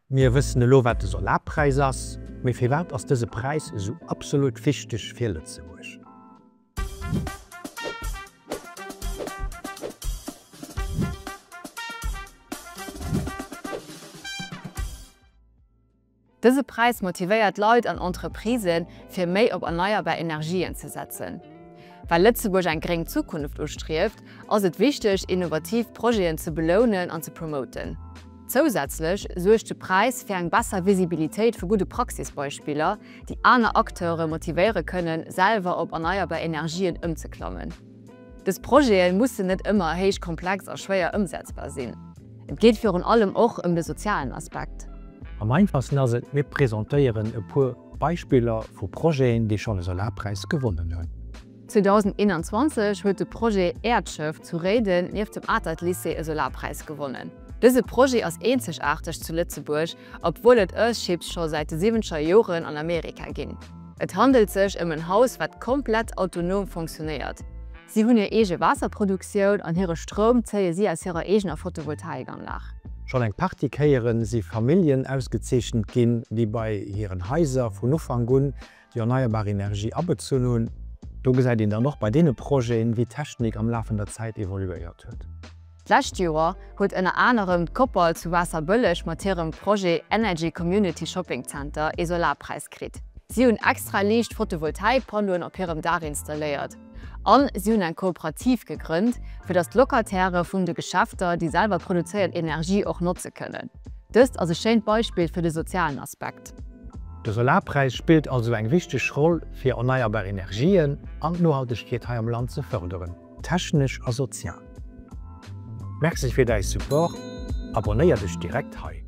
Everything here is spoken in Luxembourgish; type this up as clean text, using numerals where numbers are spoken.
Mir wëssen elo wat de Solarpräis ass, mee firwat ass dëse Präis esou absolut wichteg fir Lëtzebuerg? Dëse Präis motivéiert Leit an Entreprisen, fir méi op erneierbar Energien ze setzen. Well Lëtzebuerg eng gréng Zukunft ustrieft, ass et wichteg, innovativ Projeten ze belounen an ze promoten. Zousätzlech suergt de Präis fir eng besser Visibilitéit vu gudde Praxisbeispiller, déi aner Acteure motivéiere kënnen, selwer op erneierbar Energien ëmzeklammen. Dës Projete mussen net ëmmer héich komplex a schwéier ëmsetzbar sinn. Et geet virun allem och ëm de sozialen Aspekt. Am einfachsten ass et, mir presentéieren e puer Beispiller vu Projeten, déi schonn e Solarpräis gewonnen hunn. 2021 huet de Projet Äerdschëff zu Réiden nieft dem Atert-Lycée e Solarpräis gewonnen. Dëse Projet ass eenzegaarteg zu Lëtzebuerg, obwuel et Earthships scho säit de siwwenzeger Joren an Amerika ginn. Et handelt sech ëm en Haus, wat komplett autonom fonctionnéiert. Si hunn hir eege Waasserproduktioun an hire Stroum zéie si aus hirer eegener Photovoltaikanlag. Schonn eng Partie Kéiere si Familljen ausgezeechent ginn, déi bei hiren Haiser vun Ufank un déi erneierbar Energie abezunn hunn. Do gesäit een dann och bei deene Projeten, wéi d'Technik am Laf vun der Zäit evoluéiert huet. D'lescht Joer huet ënner anerem d'Kopal zu Waasserbëlleg mat hirem Projet Energy Community Shopping Center ee Solarpräis kritt. Si hunn extra liicht Photovoltaikpannoen op hirem Daach installéiert an si hunn eng Kooperativ gegrënnt, fir datt d'Locatairë vun de Geschäfter déi selwer produzéiert Energie och notze kënnen. Dëst ass e schéint Beispill fir de sozialen Aspekt. De Solarpräis spillt also eng wichteg Roll fir erneierbar Energien an d'Nohaltegkeet hei am Land ze fërderen. Technesch a sozial. Merci fir däi Support, abonnéier dech direkt hei.